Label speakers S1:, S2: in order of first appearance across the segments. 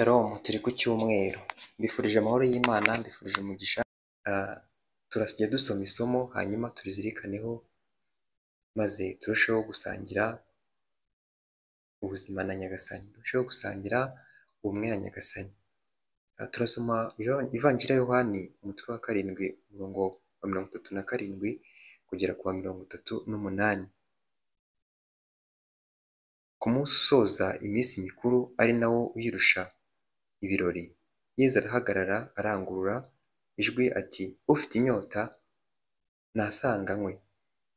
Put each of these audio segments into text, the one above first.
S1: Shalom, turi ku cyumweru. Mbifurije amahoro y'Imana, mbifurije umugisha. Turajya dusoma isomo hanyuma turizirikaneho, maze turusheho gusangira ubuzima na Nyagasani, turusheho gusangira ubumwe na Nyagasani. Turasoma Ivanjiri ya Yohani, umutwe wa 7, umurongo wa 37 kugera ku wa 38. Ku munsi usoza iminsi mikuru, ari nawo uyirusha ibirori, Yezu arahagarara arangurura ijwi ati: "Ufite inyota nasange anywe,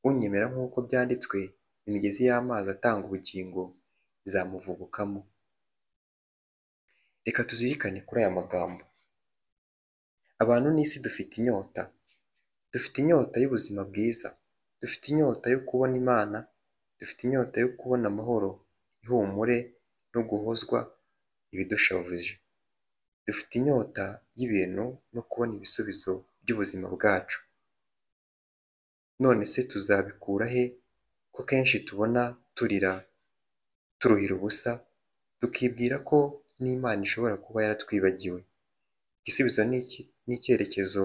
S1: unyemera nk'uko byanditswe, imigezi y'amazi atanga ubugingo izamuvubukamo." Reka tuzirikane kuri aya magambo. Abantu n'isi dufite inyota. Dufite inyota y'ubuzima bwiza, dufite inyota yo kubona Imana, dufite inyota yo kubona amahoro, ihumure no guhozwa ibidushavuje. Dufite inyota y'ibintu no kubona ibisubizo by'ubuzima bwacu. None se tuzabikura he ko kenshi tubona turira turuhira ubusa, tukibwira ko n'Imana ishobora kuba yaratwibagiwe? Igisubizo n'icyerekezo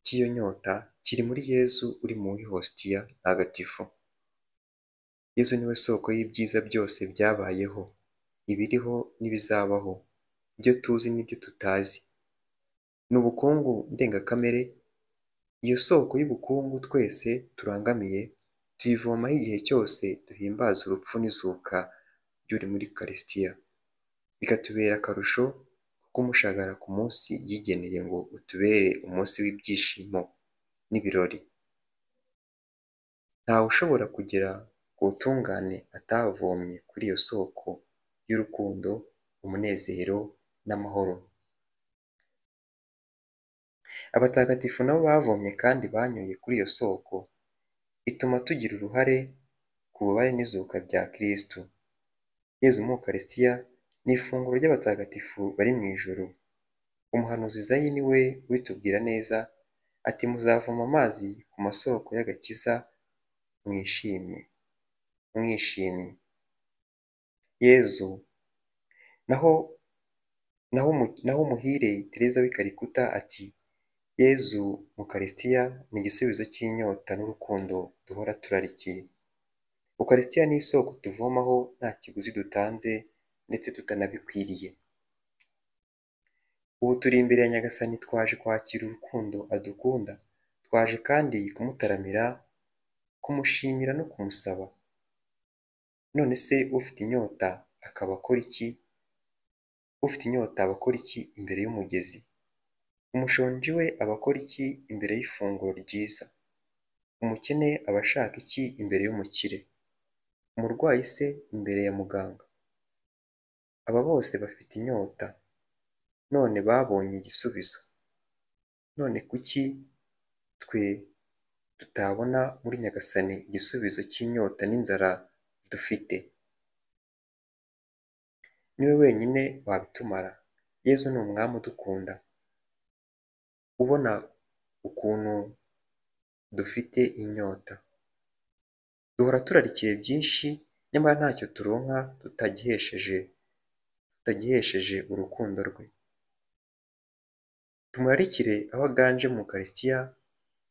S1: cy'iyo nyota kiri muri Yezu uri muri Hostiya ntagatifu. Yezu niwe soko y'ibyiza byose byabayeho, ibiriho n'ibizabaho, ibyo tuzi n'ibyo tutazi. Ni ubukungu ndengakamere. Iyo soko y'ubukungu twese turangamiye, tuyivomaho igihe cyose duhimbaza urupfu n'izuka by'uri muri Ukarisitiya, bikatubera akarusho ko kumushagara ku munsi yigeneye ngo utubere umunsi w'ibyishimo n'ibirori. Ntawe ushobora kugera ku butungane atavomye kuri iyo soko y'urukundo, umunezero n'amahoro. Abatagatifu nabo bavomye kandi banyoye kuri iyo soko, ituma tugira uruhare ku bubabare n'izuka bya Kristu. Yezu mu Ukarisitiya ni ifunguro ry'abatagatifu bari mu ijuru. Umuhanuzi Izayi ni we ubitubwira neza ati: "Muzavoma amazi ku masoko y'agakiza mwishimye." Mwishimye. Yezu. Naho umuhire Tereza w'i Kalikuta ati: "Yezu mu Ukarisitiya ni igisubizo cy'inyota n'urukundo duhora turarikiye." Ukarisitiya ni isoko tuvomaho nta kiguzi dutanze ndetse tutanabikwiriye. Ubu turi imbere ya Nyagasani, twaje kwakira urukundo adukunda, twaje kandi kumutaramira, kumushimira no kumusaba. None se ufite inyota akaba akora iki? Ufite inyota aba akora iki imbere y'umugezi? Umushonji we aba akora iki imbere y'ifunguro ryiza? Umukene aba ashaka iki imbere y'umukire? Umurwayi se imbere ya muganga? Aba bose bafite inyota, none babonye igisubizo. None kuki twe tutabona muri Nyagasani igisubizo cy'inyota n'inzara dufite? Niwe wenyine wabitumara. Yezu ni umwami udukunda, ubona ukuntu dufite inyota. Duhora turarikiye byinshi, nyamara ntacyo turonka tutagihesheje urukundo rwe. Tumurarikire aho aganje mu Ukarisitiya,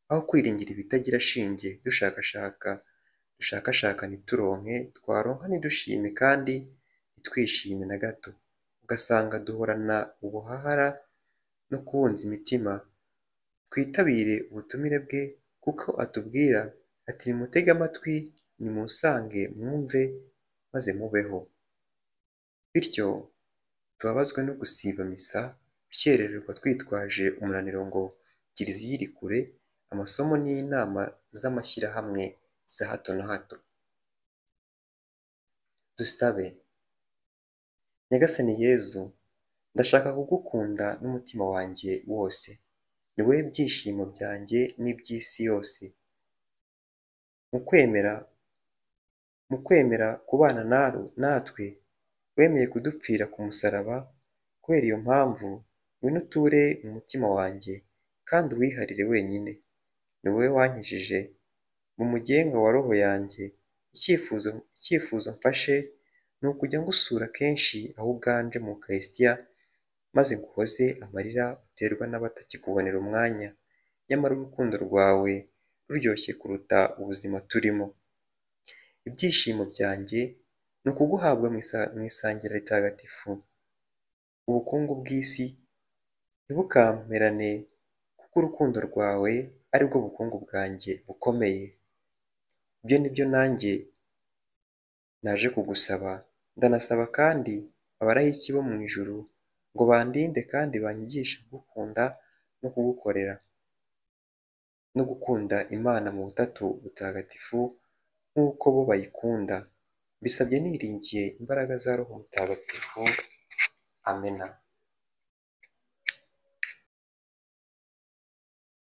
S1: aho kwiringira ibitagira shinge, dushakashaka ntituronke, twaronka ntidushime kandi ntitwishime na gato, ugasanga duhorana ubuhahara no kubunza imitima. Twitabire ubutumire bwe, kuko atubwira ati: "Nimutege amatwi, nimusange mwumve maze mubeho." Bityo tubabazwe no gusiba misa, gukererwa twitwaje umunaniro ngo kiliziya iri kure, amasomo n'inama z'amashyirahamwe za hato na hato. Dusabe. Nyagasani Yezu, ndashaka kugukunda n'umutima wanjye wose. Ni wowe byishimo byanjye n'iby'isi yose. Mu kwemera kubana natwe, wemeye kudupfira ku musaraba. Kubera iyo mpamvu, ngwino uture mu mutima wanjye kandi uwiharire wenyine. Ni wowe wankijije, mu mugenga wa roho yanjye. Icyifuzo mfashe ni ukujya ngusura kenshi aho uganje mu Ukarisitiya. maze nguhoze amarira uterwa n'abatakikubonera umwanya, nyamara urukundo rwawe ruryoshye kuruta ubuzima turimo. Ibyishimo byanjye ni ukuguhabwa mu isangira ritagatifu. Ubukungu bw'isi ntibukamperane kuko urukundo rwawe ari rwo bukungu bwanjye bukomeye. Ibyo ni byo nanjye naje kugusaba, ndanasaba kandi abalayiki bo mu ijuru ngo bandinde kandi banyigishe kugukunda no kugukorera, no gukunda Imana mu Butatu Butagatifu nk'uko bo bayikunda. Mbisabye niringiye imbaraga za Roho Mutagatifu. Amena.